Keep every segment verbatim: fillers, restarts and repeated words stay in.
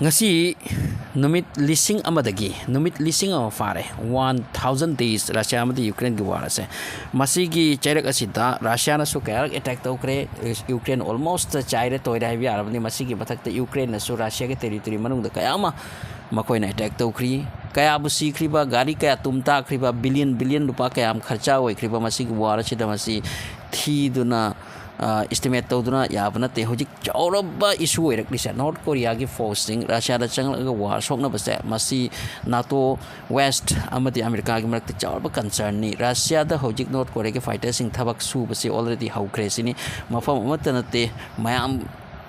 ꯉꯁꯤ ꯅꯨꯃꯤꯠ ꯂꯤꯁꯤꯡ ꯑꯃꯗꯒꯤ ꯅꯨꯃꯤꯠ ꯂꯤꯁꯤꯡ ꯑꯃ ꯐꯥꯔꯦ, ꯋꯥꯟ ꯊꯥꯎꯖꯟ ꯗꯦꯖ, ꯔꯁꯤꯌꯥ ꯑꯃꯗꯤ ꯌꯨꯀ꯭ꯔꯦꯟꯒꯤ ꯋꯥꯔ ꯑꯁꯦ꯫ ꯃꯁꯤꯒꯤ ꯆꯩꯔꯛ ꯑꯁꯤꯗ ꯔꯁꯤꯌꯥꯅꯁꯨ ꯀꯌꯥꯔꯛ ꯑꯦꯇꯦꯛ ꯇꯧꯈ꯭ꯔꯦ꯫ ꯌꯨꯀ꯭ꯔꯦꯟ ꯑꯣꯜꯃꯣꯁꯇ ꯆꯥꯏꯔꯦ ꯇꯣꯏꯔꯦ ꯍꯥꯏꯕ ꯌꯥꯔꯕꯅꯤ꯫ ꯃꯁꯤꯒꯤ ꯃꯊꯛꯇ ꯌꯨꯀ꯭ꯔꯦꯟꯅꯁꯨ ꯔꯁꯤꯌꯥꯒꯤ ꯇꯦꯔꯤꯇꯣꯔꯤ ꯃꯅꯨꯡꯗ ꯀꯌꯥ ꯑꯃ ꯃꯈꯣꯏꯅ ꯑꯦꯇꯦꯛ ꯇꯧꯈ꯭ꯔꯤ꯫ ꯀꯌꯥꯕꯨ ꯁꯤꯈ꯭ꯔꯤꯕ, ꯒꯥꯔꯤ ꯀꯌꯥ ꯇꯨꯝ ꯇꯥꯈ꯭ꯔꯤꯕ, ꯕꯤꯂꯤꯌꯟ ꯕꯤꯂꯤꯌꯟ ꯂꯨꯄꯥ ꯀꯌꯥꯝ ꯈꯔꯆꯥ ꯑꯣꯏꯈ꯭ꯔꯤꯕ ꯃꯁꯤꯒꯤ ꯋꯥꯔ ꯑꯁꯤꯗ, ꯃꯁꯤ ꯊꯤꯗꯨꯅ, ꯑ, ꯏꯁꯇꯤꯃꯦꯠ ꯇꯧꯗꯨꯅ ꯌꯥꯕ ꯅꯠꯇꯦ꯫ ꯍꯧꯖꯤꯛ ꯆꯥꯎꯔꯕ ꯏꯁꯨ ꯑꯣꯏꯔꯛꯂꯤꯁꯦ ꯅꯣꯔꯠ ꯀꯣꯔꯤꯌꯥꯒꯤ ꯐꯣꯔꯁꯁꯤꯡ ꯔꯁꯤꯌꯥꯗ ꯆꯪꯂꯛꯂꯒ ꯋꯥꯔ ꯁꯣꯛꯅꯕꯁꯦ, ꯃꯁꯤ ꯅꯥꯇꯣ, ꯋꯦꯁꯠ ꯑꯃꯗꯤ ꯑꯃꯦꯔꯤꯀꯥꯒꯤ ꯃꯔꯛꯇ ꯆꯥꯎꯔꯕ ꯀꯟꯁꯔꯟꯅꯤ꯫ ꯔꯁꯤꯌꯥꯗ ꯍꯧꯖꯤꯛ ꯅꯣꯔꯠ ꯀꯣꯔꯤꯌꯥꯒꯤ ꯐꯥꯏꯇꯔꯁꯤꯡ ꯊꯕꯛ ꯁꯨꯕꯁꯤ ꯑꯣꯜꯔꯦꯗꯤ ꯍꯧꯈ꯭ꯔꯦ ꯁꯤꯅꯤ꯫ ꯃꯐꯝ ꯑꯃꯠꯇ ꯅꯠꯇꯦ, ꯃꯌꯥꯝ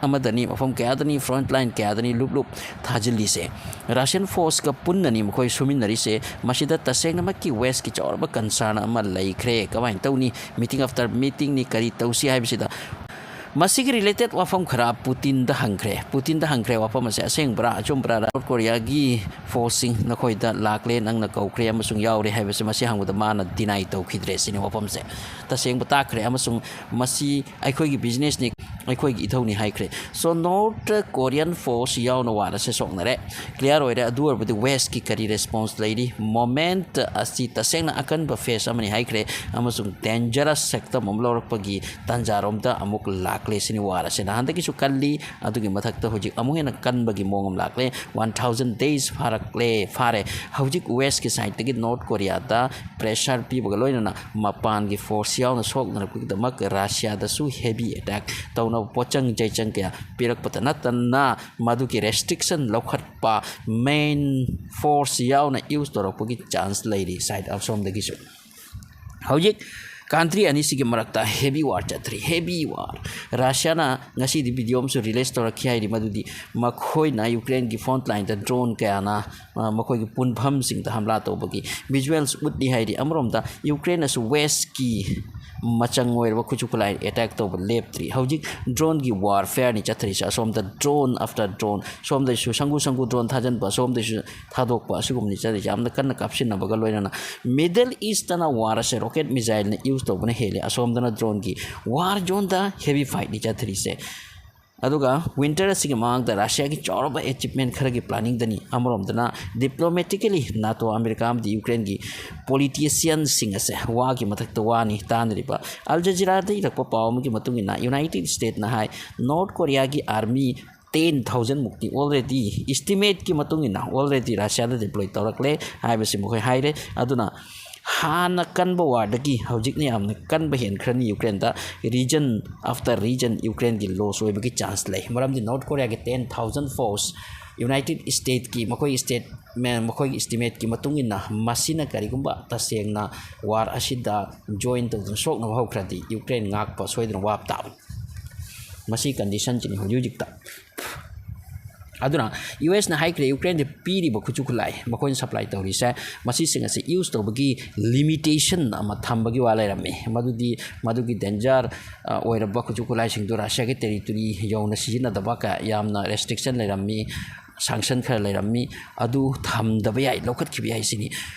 ꯑꯃꯗꯅꯤ, ꯃꯐꯝ ꯀꯌꯥꯗꯅꯤ, ꯐ꯭ꯔꯟꯠ ꯂꯥꯏꯟ ꯀꯌꯥꯗꯅꯤ ꯂꯨꯞ ꯂꯨꯞ ꯊꯥꯖꯤꯜꯂꯤꯁꯦ꯫ ꯔꯁꯤꯌꯟ ꯐꯣꯔꯁꯀ ꯄꯨꯟꯅꯅꯤ ꯃꯈꯣꯏ ꯁꯨꯃꯤꯟꯅꯔꯤꯁꯦ꯫ ꯃꯁꯤꯗ ꯇꯁꯦꯡꯅꯃꯛꯀꯤ ꯋꯦꯁꯀꯤ ꯆꯥꯎꯔꯕ ꯀꯟꯁꯔꯟ ꯑꯃ ꯂꯩꯈ꯭ꯔꯦ꯫ ꯀꯃꯥꯏꯅ ꯇꯧꯅꯤ? ꯃꯤꯇꯤꯡ ꯑꯥꯐꯇꯔ ꯃꯤꯇꯤꯡꯅꯤ, ꯀꯔꯤ ꯇꯧꯁꯤ ꯍꯥꯏꯕꯁꯤꯗ꯫ ꯃꯁꯤꯒꯤ ꯔꯤꯂꯦꯇꯦꯠ ꯋꯥꯐꯝ ꯈꯔ ꯄꯨꯇꯤꯟꯗ ꯍꯪꯈ꯭ꯔꯦ꯫ ꯄꯨꯇꯤꯟꯗ ꯍꯪꯈ꯭ꯔꯦ ꯋꯥꯐꯝ ꯑꯁꯦ, "ꯑꯁꯦꯡꯕ꯭ꯔꯥ, ꯑꯆꯨꯝꯕ꯭ꯔꯥ? ꯅꯣꯔꯠ ꯀꯣꯔꯤꯌꯥꯒꯤ ꯐꯣꯔꯁꯁꯤꯡ ꯅꯈꯣꯏꯗ ꯂꯥꯛꯂꯦ, ꯅꯪꯅ ꯀꯧꯈ꯭ꯔꯦ ꯑꯃꯁꯨꯡ ꯌꯥꯎꯔꯦ" ꯍꯥꯏꯕꯁꯦ, ꯃꯁꯤ ꯍꯪꯕꯗ ꯃꯥꯅ ꯗꯤꯅꯥꯏ ꯇꯧꯈꯤꯗ꯭ꯔꯦ ꯁꯤꯅꯤ ꯋꯥꯐꯝꯁꯦ꯫ ꯇꯁꯦꯡꯕ ꯇꯥꯛꯈ꯭ꯔꯦ ꯑꯃꯁꯨꯡ ꯃꯁꯤ ꯑꯩꯈꯣꯏꯒꯤ ꯕꯤꯖꯤꯅꯦꯁꯅꯤ, ꯑꯩꯈꯣꯏꯒꯤ ꯏꯊꯧꯅꯤ ꯍꯥꯏꯈ꯭ꯔꯦ꯫ ꯁꯣ ꯅꯣꯔꯠ ꯀꯣꯔꯤꯌꯟ ꯐꯣꯔꯁ ꯌꯥꯎꯅ ꯋꯥꯔ ꯑꯁꯦ ꯁꯣꯛꯅꯔꯦ꯫ ꯀ꯭ꯂꯤꯌꯥꯔ ꯑꯣꯏꯔꯦ꯫ ꯑꯗꯨ ꯑꯣꯏꯔꯕꯗꯤ ꯋꯦꯁꯀꯤ ꯀꯔꯤ ꯔꯦꯁꯄꯣꯟꯁ ꯂꯩꯔꯤ? ꯃꯣꯃꯦꯟꯠ ꯑꯁꯤ ꯇꯁꯦꯡꯅ ꯑꯀꯟꯕ ꯐꯦꯁ ꯑꯃꯅꯤ ꯍꯥꯏꯈ꯭ꯔꯦ ꯑꯃꯁꯨꯡ ꯗꯦꯟꯖꯔꯁ ꯁꯛꯇꯝ ꯑꯃ ꯂꯧꯔꯛꯄꯒꯤ ꯇꯥꯟꯖꯥꯔꯣꯝꯗ ꯑꯃꯨꯛ ꯂꯥꯛꯂꯦ ꯁꯤꯅꯤ꯫ ꯋꯥꯔ ꯑꯁꯤ ꯅꯍꯥꯟꯗꯒꯤꯁꯨ ꯀꯜꯂꯤ, ꯑꯗꯨꯒꯤ ꯃꯊꯛꯇ ꯍꯧꯖꯤꯛ ꯑꯃꯨꯛ ꯍꯦꯟꯅ ꯀꯟꯕꯒꯤ ꯃꯑꯣꯡ ꯑꯃ ꯂꯥꯛꯂꯦ꯫ ꯋꯥꯟ ꯊꯥꯎꯖꯟ ꯗꯦꯖ ꯐꯥꯔꯛꯂꯦ, ꯐꯥꯔꯦ꯫ ꯍꯧꯖꯤꯛ ꯋꯦꯁꯀꯤ ꯁꯥꯏꯠꯇꯒꯤ ꯅꯣꯔꯠ ꯀꯣꯔꯤꯌꯥꯗ ꯄ꯭ꯔꯦꯁꯔ ꯄꯤꯕꯒ ꯂꯣꯏꯅꯅ ꯃꯄꯥꯟꯒꯤ ꯐꯣꯔꯁ ꯌꯥꯎꯅ ꯁꯣꯛꯅꯔꯛꯄꯒꯤꯗꯃꯛ ꯔꯁꯤꯌꯥꯗꯁꯨ ꯍꯦꯚꯤ ꯑꯦꯇꯦꯛ ꯇꯧꯅꯕ ꯄꯣꯠꯆꯪ ꯆꯩꯆꯪ ꯀꯌꯥ ꯄꯤꯔꯛꯄꯇ ꯅꯠꯇꯅ ꯃꯗꯨꯒꯤ ꯔꯦꯁꯇ꯭ꯔꯤꯛꯁꯟ ꯂꯧꯈꯠꯄ, ꯃꯦꯟ ꯐꯣꯔꯁ ꯌꯥꯎꯅ ꯌꯨꯁ ꯇꯧꯔꯛꯄꯒꯤ ꯆꯥꯟꯁ ꯂꯩꯔꯤ ꯁꯥꯏꯠ ꯑꯁꯣꯝꯗꯒꯤꯁꯨ꯫ ꯍꯧꯖꯤꯛ ꯀꯟꯇ꯭ꯔꯤ ꯑꯅꯤꯁꯤꯒꯤ ꯃꯔꯛꯇ ꯍꯦꯚꯤ ꯋꯥꯔ ꯆꯠꯊꯔꯤ, ꯍꯦꯚꯤ ꯋꯥꯔ꯫ ꯔꯁꯤꯌꯥꯅ ꯉꯁꯤꯗꯤ ꯚꯤꯗꯤꯑꯣ ꯑꯃꯁꯨ ꯔꯤꯂꯤꯁ ꯇꯧꯔꯛꯈꯤ ꯍꯥꯏꯔꯤ, ꯃꯗꯨꯗꯤ ꯃꯈꯣꯏꯅ ꯌꯨꯀ꯭ꯔꯦꯟꯒꯤ ꯐ꯭ꯔꯣꯟꯠ ꯂꯥꯏꯟꯗ ꯗ꯭ꯔꯣꯟ ꯀꯌꯥꯅ, ꯑ, ꯃꯈꯣꯏꯒꯤ ꯄꯨꯟꯐꯝꯁꯤꯡꯗ ꯍꯝꯂꯥ ꯇꯧꯕꯒꯤ ꯚꯤꯖꯨꯋꯦꯜꯁ ꯎꯠꯂꯤ ꯍꯥꯏꯔꯤ꯫ ꯑꯃꯔꯣꯝꯗ ꯌꯨꯀ꯭ꯔꯦꯟꯅꯁꯨ ꯋꯦꯁꯀꯤ ꯃꯆꯪ ꯑꯣꯏꯔꯕ ꯈꯨꯠꯁꯨ ꯈꯨꯠꯂꯥꯏ ꯑꯦꯇꯦꯛ ꯇꯧꯕ ꯂꯦꯞꯇ꯭ꯔꯤ꯫ ꯍꯧꯖꯤꯛ ꯗ꯭ꯔꯣꯟꯒꯤ ꯋꯥꯔꯐꯦꯌꯔꯅꯤ ꯆꯠꯊꯔꯤꯁꯦ꯫ ꯑꯁꯣꯝꯗ ꯗ꯭ꯔꯣꯟ ꯑꯥꯐꯇꯔ ꯗ꯭ꯔꯣꯟ, ꯁꯣꯝꯗꯁꯨ ꯁꯪꯒꯨ ꯁꯪꯒꯨ ꯗ꯭ꯔꯣꯟ ꯊꯥꯖꯤꯟꯕ, ꯑꯁꯣꯝꯗꯁꯨ ꯊꯥꯗꯣꯛꯄ, ꯑꯁꯤꯒꯨꯝꯕꯅꯤ ꯆꯠꯊꯔꯤꯁꯦ꯫ ꯌꯥꯝꯅ ꯀꯟꯅ ꯀꯥꯞꯁꯤꯟꯅꯕꯒ ꯂꯣꯏꯅꯅ ꯃꯤꯗꯜ ꯏꯁꯇꯅ ꯋꯥꯔ ꯑꯁꯦ ꯔꯣꯀꯦꯠ ꯃꯤꯖꯥꯏꯜꯅ ꯌꯨꯁ ꯇꯧꯕꯅ ꯍꯦꯜꯂꯤ꯫ ꯑꯁꯣꯝꯗꯅ ꯗ꯭ꯔꯣꯟꯒꯤ ꯋꯥꯔ ꯖꯣꯟꯗ ꯍꯦꯚꯤ ꯐꯥꯏꯠꯅꯤ ꯆꯠꯊꯔꯤꯁꯦ꯫ ꯑꯗꯨꯒ winter ꯑꯁꯤꯒꯤ ꯃꯃꯥꯡꯗ ꯔꯁꯤꯌꯥꯒꯤ ꯆꯥꯎꯔꯕ achievement ꯈꯔꯒꯤ planningꯗꯅꯤ꯫ ꯑꯃꯔꯣꯝꯗꯅ diplomatically ꯅꯥꯇꯣ, ꯑꯃꯦꯔꯤꯀꯥ ꯑꯃꯗꯤ ꯌꯨꯀ꯭ꯔꯦꯟꯒꯤ politicianꯁꯤꯡ ꯑꯁꯦ ꯋꯥꯒꯤ ꯃꯊꯛꯇ ꯋꯥꯅꯤ ꯇꯥꯅꯔꯤꯕ꯫ ꯑꯜ ꯖꯖꯤꯔꯥꯗ ꯏꯔꯛꯄ ꯄꯥꯎ ꯑꯃꯒꯤ ꯃꯇꯨꯡ ꯏꯟꯅ United Stateꯅ ꯍꯥꯏ, North Koreaꯒꯤ army ten thousand ꯃꯨꯛꯇꯤ already, estimateꯀꯤ ꯃꯇꯨꯡ ꯏꯟꯅ already ꯔꯁꯤꯌꯥꯗ deploy ꯇꯧꯔꯛꯂꯦ ꯍꯥꯏꯕꯁꯤ ꯃꯈꯣꯏ ꯍꯥꯏꯔꯦ꯫ ꯑꯗꯨꯅ ꯍꯥꯟꯅ ꯀꯟꯕ warꯗꯒꯤ ꯍꯧꯖꯤꯛꯅ ꯌꯥꯝꯅ ꯀꯟꯕ ꯍꯦꯟꯈ꯭ꯔꯅꯤ ꯌꯨꯀ꯭ꯔꯦꯟꯗ꯫ Region after region ꯌꯨꯀ꯭ꯔꯦꯟꯒꯤ loss ꯑꯣꯏꯕꯒꯤ chance ꯂꯩ꯫ ꯃꯔꯝꯗꯤ North Koreaꯒꯤ ten thousand force United Stateꯀꯤ ꯃꯈꯣꯏ state, ꯃꯈꯣꯏꯒꯤ estimateꯀꯤ ꯃꯇꯨꯡ ꯏꯟꯅ ꯃꯁꯤꯅ ꯀꯔꯤꯒꯨꯝꯕ ꯇꯁꯦꯡꯅ war ꯑꯁꯤꯗ join ꯇꯧꯗꯨꯅ ꯁꯣꯛꯅꯕ ꯍꯧꯈ꯭ꯔꯗꯤ ꯌꯨꯀ꯭ꯔꯦꯟ ꯉꯥꯛꯄ ꯁꯣꯏꯗꯅ ꯋꯥꯕ ꯇꯥꯕꯅꯤ꯫ ꯃꯁꯤ conditionꯁꯤꯅꯤ ꯍꯧꯖꯤꯛ ꯍꯧꯖꯤꯛꯇ꯫ ꯑꯗꯨꯅ USꯅ ꯍꯥꯏꯈ꯭ꯔꯦ, ꯌꯨꯀ꯭ꯔꯦꯟꯗ ꯄꯤꯔꯤꯕ ꯈꯨꯠꯁꯨ ꯈꯨꯠꯂꯥꯏ, ꯃꯈꯣꯏꯅ supply ꯇꯧꯔꯤꯁꯦ, ꯃꯁꯤꯁꯤꯡ ꯑꯁꯤ use ꯇꯧꯕꯒꯤ limitation ꯑꯃ ꯊꯝꯕꯒꯤ ꯋꯥ ꯂꯩꯔꯝꯃꯤ꯫ ꯃꯗꯨꯗꯤ ꯃꯗꯨꯒꯤ danger, ꯑ, ꯑꯣꯏꯔꯕ ꯈꯨꯠꯁꯨ ꯈꯨꯠꯂꯥꯏꯁꯤꯡꯗꯨ ꯔꯁꯤꯌꯥꯒꯤ territory ꯌꯧꯅ ꯁꯤꯖꯤꯟꯅꯗꯕ ꯀꯌꯥ ꯌꯥꯝꯅ restriction ꯂꯩꯔꯝꯃꯤ, sanction ꯈꯔ ꯂꯩꯔꯝꯃꯤ꯫ ꯑꯗꯨ ꯊꯝꯗꯕ ꯌꯥꯏ, ꯂꯧꯈꯠꯈꯤꯕ ꯌꯥꯏ ꯁꯤꯅꯤ꯫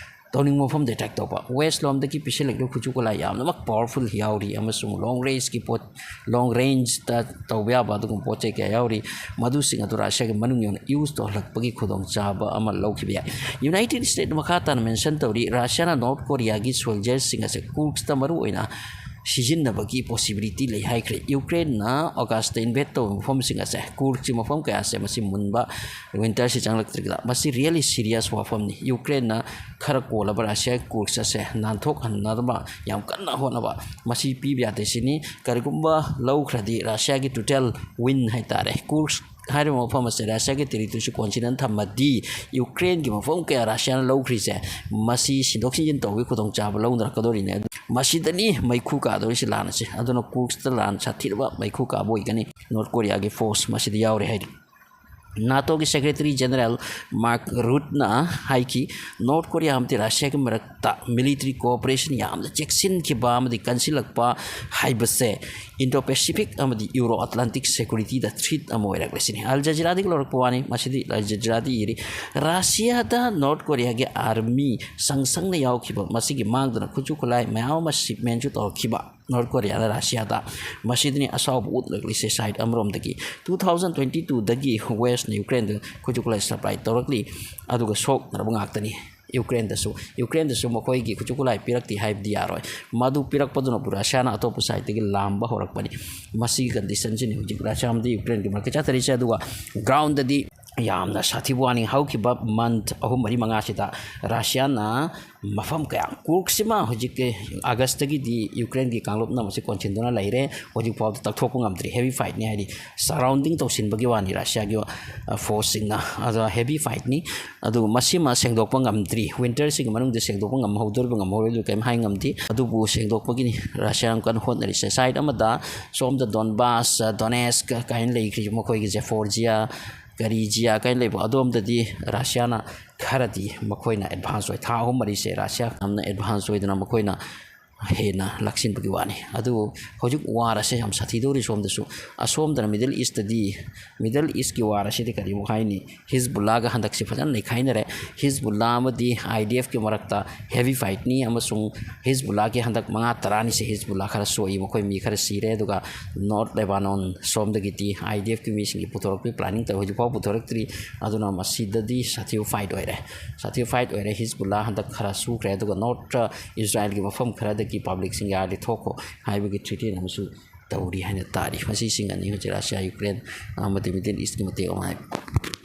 ꯇꯧꯅꯤꯡꯕ ꯃꯐꯝꯗ attack ꯇꯧꯕ꯫ West ꯂꯣꯝꯗꯒꯤ ꯄꯤꯁꯤꯜꯂꯛꯂꯤꯕ ꯈꯨꯠꯁꯨ ꯈꯨꯠꯂꯥꯏ ꯌꯥꯝꯅꯃꯛ powerful ꯌꯥꯎꯔꯤ ꯑꯃꯁꯨꯡ long rangeꯀꯤ ꯄꯣꯠ, long rangeꯇ ꯇꯧꯕ ꯌꯥꯕ ꯑꯗꯨꯒꯨꯝꯕ ꯄꯣꯠ ꯆꯩ ꯀꯌꯥ ꯌꯥꯎꯔꯤ꯫ ꯃꯗꯨꯁꯤꯡ ꯑꯗꯨ ꯔꯁꯤꯌꯥꯒꯤ ꯃꯅꯨꯡ ꯌꯧꯅ use ꯇꯧꯍꯜꯂꯛꯄꯒꯤ ꯈꯨꯗꯣꯡꯆꯥꯕ ꯑꯃ ꯂꯧꯈꯤꯕ ꯌꯥꯏ꯫ United States ꯃꯈꯥ ꯇꯥꯅ mention ꯇꯧꯔꯤ, ꯔꯁꯤꯌꯥꯅ North Koreaꯒꯤ soldierꯁꯤꯡ ꯑꯁꯦ Kurskꯇ ꯃꯔꯨ ꯑꯣꯏꯅ ꯁꯤꯖꯤꯟꯅꯕꯒꯤ possibility ꯂꯩ ꯍꯥꯏꯈ꯭ꯔꯦ꯫ ꯌꯨꯀ꯭ꯔꯦꯟꯅ Augustꯇ invade ꯇꯧꯕ ꯃꯐꯝꯁꯤꯡ ꯑꯁꯦ, Kurskꯀꯤ ꯃꯐꯝ ꯀꯌꯥꯁꯦ ꯃꯁꯤ ꯃꯨꯟꯕ winterꯁꯤ ꯆꯪꯂꯛꯇ꯭ꯔꯤꯉꯩꯗ꯫ ꯃꯁꯤ really serious ꯋꯥꯐꯝꯅꯤ꯫ ꯌꯨꯀ꯭ꯔꯦꯟꯅ ꯈꯔ ꯀꯣꯜꯂꯕ ꯔꯁꯤꯌꯥꯒꯤ Kursk ꯑꯁꯦ ꯅꯥꯟꯊꯣꯛꯍꯟꯅꯕ ꯌꯥꯝ ꯀꯟꯅ ꯍꯣꯠꯅꯕ, ꯃꯁꯤ ꯄꯤꯕ ꯌꯥꯗꯦ ꯁꯤꯅꯤ꯫ ꯀꯔꯤꯒꯨꯝꯕ ꯂꯧꯈ꯭ꯔꯗꯤ ꯔꯁꯤꯌꯥꯒꯤ total win ꯍꯥꯏꯇꯥꯔꯦ꯫ Kursk ꯍꯥꯏꯔꯤꯕ ꯃꯐꯝ ꯑꯁꯦ ꯔꯁꯤꯌꯥꯒꯤ territoryꯁꯨ consider ꯊꯝꯃꯗꯤ ꯌꯨꯀ꯭ꯔꯦꯟꯒꯤ ꯃꯐꯝ ꯀꯌꯥ ꯔꯁꯤꯌꯥꯅ ꯂꯧꯈ꯭ꯔꯤꯁꯦ, ꯃꯁꯤ ꯁꯤꯟꯗꯣꯛ ꯁꯤꯟꯖꯤꯟ ꯇꯧꯕꯒꯤ ꯈꯨꯗꯣꯡꯆꯥꯕ ꯂꯧꯅꯔꯛꯀꯗꯧꯔꯤꯅꯦ꯫ ꯑꯗꯨ ꯃꯁꯤꯗꯅꯤ ꯃꯩꯈꯨ ꯀꯥꯗꯧꯔꯤꯁꯦ ꯂꯥꯟ ꯑꯁꯦ꯫ ꯑꯗꯨꯅ Kurskꯇ ꯂꯥꯟ ꯁꯥꯊꯤꯔꯕ ꯃꯩꯈꯨ ꯀꯥꯕ ꯑꯣꯏꯒꯅꯤ꯫ North Koreaꯒꯤ force ꯃꯁꯤꯗ ꯌꯥꯎꯔꯦ ꯍꯥꯏꯔꯤ꯫ NATOꯒꯤ Secretary General Mark Rutteꯅ ꯍꯥꯏꯈꯤ, North Korea ꯑꯃꯗꯤ ꯔꯁꯤꯌꯥꯒꯤ ꯃꯔꯛꯇ military cooperation ꯌꯥꯝꯅ ꯆꯦꯛꯁꯤꯟꯈꯤꯕ ꯑꯃꯗꯤ ꯀꯟꯁꯤꯜꯂꯛꯄ ꯍꯥꯏꯕꯁꯦ Indo-Pacific ꯑꯃꯗꯤ Euro-Atlantic securityꯗ threat ꯑꯃ ꯑꯣꯏꯔꯛꯂꯦ ꯁꯤꯅꯤ꯫ Al Jazeeraꯗꯒꯤ ꯂꯧꯔꯛꯄ ꯋꯥꯅꯤ꯫ ꯃꯁꯤꯗꯤ Al Jazeeraꯗ ꯏꯔꯤ, ꯔꯁꯤꯌꯥꯗ North Koreaꯒꯤ army ꯁꯪ ꯁꯪꯅ ꯌꯥꯎꯈꯤꯕ, ꯃꯁꯤꯒꯤ ꯃꯥꯡꯗꯅ ꯈꯨꯠꯁꯨ ꯈꯨꯠꯂꯥꯏ ꯃꯌꯥꯝ ꯑꯃ shipmentꯁꯨ ꯇꯧꯔꯛꯈꯤꯕ꯫ ꯅꯣꯔꯠ ꯀꯣꯔꯤꯌꯥꯅ ꯔꯁꯤꯌꯥꯗ꯫ ꯃꯁꯤꯗꯅꯤ ꯑꯁꯥꯎꯕ ꯎꯠꯂꯛꯂꯤꯁꯦ ꯁꯥꯏꯠ ꯑꯃꯔꯣꯝꯗꯒꯤ꯫ ꯇꯨ ꯊꯥꯎꯖꯟ ꯇ꯭ꯋꯦꯟꯇꯤ ꯇꯨꯗꯒꯤ ꯋꯦꯁꯅ ꯌꯨꯀ꯭ꯔꯦꯟꯗ ꯈꯨꯠꯁꯨ ꯈꯨꯠꯂꯥꯏ ꯁꯄ꯭ꯂꯥꯏ ꯇꯧꯔꯛꯂꯤ, ꯑꯗꯨꯒ ꯁꯣꯛꯅꯔꯕ ꯉꯥꯛꯇꯅꯤ꯫ ꯌꯨꯀ꯭ꯔꯦꯟꯗꯁꯨ ꯌꯨꯀ꯭ꯔꯦꯟꯗꯁꯨ ꯃꯈꯣꯏꯒꯤ ꯈꯨꯠꯁꯨ ꯈꯨꯠꯂꯥꯏ ꯄꯤꯔꯛꯇꯦ ꯍꯥꯏꯕꯗꯤ ꯌꯥꯔꯣꯏ꯫ ꯃꯗꯨ ꯄꯤꯔꯛꯄꯗꯨꯅꯕꯨ ꯔꯁꯤꯌꯥꯅ ꯑꯇꯣꯞꯄ ꯁꯥꯏꯠꯇꯒꯤ ꯂꯥꯝꯕ ꯍꯧꯔꯛꯄꯅꯤ꯫ ꯃꯁꯤꯒꯤ ꯀꯟꯗꯤꯁꯟꯁꯤꯅꯤ ꯍꯧꯖꯤꯛ ꯔꯁꯤꯌꯥ ꯑꯃꯗꯤ ꯌꯨꯀ꯭ꯔꯦꯟꯒꯤ ꯃꯔꯛꯇ ꯆꯠꯊꯔꯤꯁꯦ꯫ ꯑꯗꯨꯒ ꯒ꯭ꯔꯥꯎꯟꯗꯗꯤ ꯌꯥꯝꯅ ꯁꯥꯊꯤꯕ ꯋꯥꯅꯤ꯫ ꯍꯧꯈꯤꯕ ꯃꯟꯊ ꯑꯍꯨꯝ, ꯃꯔꯤ, ꯃꯉꯥꯁꯤꯗ ꯔꯁꯤꯌꯥꯅ ꯃꯐꯝ ꯀꯌꯥ, ꯀꯨꯔꯛꯁꯤꯃ ꯍꯧꯖꯤꯛꯀꯤ ꯑꯥꯒꯁꯇꯒꯤꯗꯤ ꯌꯨꯀ꯭ꯔꯦꯟꯒꯤ ꯀꯥꯡꯂꯨꯞꯅ ꯃꯁꯤ ꯀꯣꯟꯁꯤꯟꯗꯨꯅ ꯂꯩꯔꯦ꯫ ꯍꯧꯖꯤꯛ ꯐꯥꯎꯗ ꯇꯛꯊꯣꯛꯄ ꯉꯝꯗ꯭ꯔꯤ꯫ ꯍꯦꯚꯤ ꯐꯥꯏꯠꯅꯤ ꯍꯥꯏꯗꯤ ꯁꯔꯥꯎꯟꯗꯤꯡ ꯇꯧꯁꯤꯟꯕꯒꯤ ꯋꯥꯅꯤ ꯔꯁꯤꯌꯥꯒꯤ, ꯑ, ꯐꯣꯔꯁꯁꯤꯡꯅ꯫ ꯑꯗꯣ ꯍꯦꯚꯤ ꯐꯥꯏꯠꯅꯤ꯫ ꯑꯗꯨ ꯃꯁꯤꯃ ꯁꯦꯡꯗꯣꯛꯄ ꯉꯝꯗ꯭ꯔꯤ꯫ ꯋꯤꯟꯇꯔꯁꯤꯒꯤ ꯃꯅꯨꯡꯗ ꯁꯦꯡꯗꯣꯛꯄ ꯉꯝꯍꯧꯗꯣꯔꯤꯕ ꯉꯝꯍꯧꯔꯣꯏꯗꯣꯏꯕ ꯀꯔꯤꯝ ꯍꯥꯏ ꯉꯝꯗꯦ꯫ ꯑꯗꯨꯕꯨ ꯁꯦꯡꯗꯣꯛꯄꯒꯤꯅꯤ ꯔꯁꯤꯌꯥ ꯌꯥꯝ ꯀꯟꯅ ꯍꯣꯠꯅꯔꯤꯁꯦ꯫ ꯁꯥꯏꯠ ꯑꯃꯗ ꯁꯣꯝꯗ ꯗꯣꯟꯕꯥꯁ, ꯗꯣꯅꯦꯁꯛ ꯀꯥꯏꯅ ꯂꯩꯈ꯭ꯔꯤꯕ ꯃꯈꯣꯏꯒꯤ ꯖꯦꯐꯣꯔꯖꯤꯌꯥ, ꯀꯔꯤꯖꯤꯌꯥ ꯀꯥꯏꯅ ꯂꯩꯕ ꯑꯗꯣꯝꯗꯗꯤ ꯔꯁꯤꯌꯥꯅ ꯈꯔꯗꯤ ꯃꯈꯣꯏꯅ ꯑꯦꯗꯚꯥꯟꯁ ꯑꯣꯏ꯫ ꯊꯥ ꯑꯍꯨꯝ ꯃꯔꯤꯁꯦ ꯔꯁꯤꯌꯥ ꯌꯥꯝꯅ ꯑꯦꯗꯚꯥꯟꯁ ꯑꯣꯏꯗꯅ ꯃꯈꯣꯏꯅ ꯍꯦꯟꯅ ꯂꯥꯛꯁꯤꯟꯕꯒꯤ ꯋꯥꯅꯤ꯫ ꯑꯗꯨꯕꯨ ꯍꯧꯖꯤꯛ ꯋꯥꯔ ꯑꯁꯦ ꯌꯥꯝ ꯁꯥꯊꯤꯗꯧꯔꯤ ꯁꯣꯝꯗꯁꯨ꯫ ꯑꯁꯣꯝꯗꯅ ꯃꯤꯗꯜ ꯏꯁꯇꯗꯤ, ꯃꯤꯗꯜ ꯏꯁꯀꯤ ꯋꯥꯔ ꯑꯁꯤꯗꯤ ꯀꯔꯤꯕꯨ ꯍꯥꯏꯅꯤ? ꯍꯤꯖꯕꯨꯜꯂꯥꯒ ꯍꯟꯗꯛꯁꯤ ꯐꯖꯅ ꯅꯩꯈꯥꯏꯅꯔꯦ꯫ ꯍꯤꯖꯕꯨꯜꯂꯥ ꯑꯃꯗꯤ ꯑꯥꯏ ꯗꯤ ꯑꯦꯐꯀꯤ ꯃꯔꯛꯇ ꯍꯦꯚꯤ ꯐꯥꯏꯠꯅꯤ ꯑꯃꯁꯨꯡ ꯍꯤꯖꯕꯨꯜꯂꯥꯒꯤ ꯍꯟꯗꯛ ꯃꯉꯥ ꯇꯔꯥꯅꯤꯁꯦ ꯍꯤꯖꯕꯨꯜꯂꯥ ꯈꯔ ꯁꯣꯛꯏ, ꯃꯈꯣꯏ ꯃꯤ ꯈꯔ ꯁꯤꯔꯦ꯫ ꯑꯗꯨꯒ ꯅꯣꯔꯠ ꯂꯦꯕꯥꯅꯣꯟ ꯁꯣꯝꯗꯒꯤꯗꯤ ꯑꯥꯏ ꯗꯤ ꯑꯦꯐꯀꯤ ꯃꯤꯁꯤꯡꯒꯤ ꯄꯨꯊꯣꯔꯛꯄꯒꯤ ꯄ꯭ꯂꯥꯅꯤꯡ ꯇꯧꯏ, ꯍꯧꯖꯤꯛꯐꯥꯎ ꯄꯨꯊꯣꯔꯛꯇ꯭ꯔꯤ꯫ ꯑꯗꯨꯅ ꯃꯁꯤꯗꯗꯤ ꯁꯥꯊꯤꯕ ꯐꯥꯏꯠ ꯑꯣꯏꯔꯦ, ꯁꯥꯊꯤꯕ ꯐꯥꯏꯠ ꯑꯣꯏꯔꯦ꯫ ꯍꯤꯖꯕꯨꯜꯂꯥ ꯍꯟꯗꯛ ꯈꯔ ꯁꯨꯈ꯭ꯔꯦ꯫ ꯑꯗꯨꯒ ꯅꯣꯔꯠ ꯏꯁꯔꯥꯏꯜꯒꯤ ꯃꯐꯝ ꯈꯔꯗꯒꯤ ꯄꯕ꯭ꯂꯤꯛꯁꯤꯡ ꯌꯥꯔꯗꯤ ꯊꯣꯛꯈꯣ ꯍꯥꯏꯕꯒꯤ ꯊ꯭ꯔꯤꯇꯦꯟ ꯑꯃꯁꯨ ꯇꯧꯔꯤ ꯍꯥꯏꯅ ꯇꯥꯔꯤ꯫ ꯃꯁꯤꯁꯤꯡ ꯑꯅꯤ ꯍꯧꯖꯤꯛ ꯔꯁꯤꯌꯥ, ꯌꯨꯀ꯭ꯔꯦꯟ ꯑꯃꯗꯤ ꯃꯤꯗꯜ ꯏꯁꯀꯤ ꯃꯇꯦꯛ ꯑꯃ ꯍꯥꯏꯕ꯫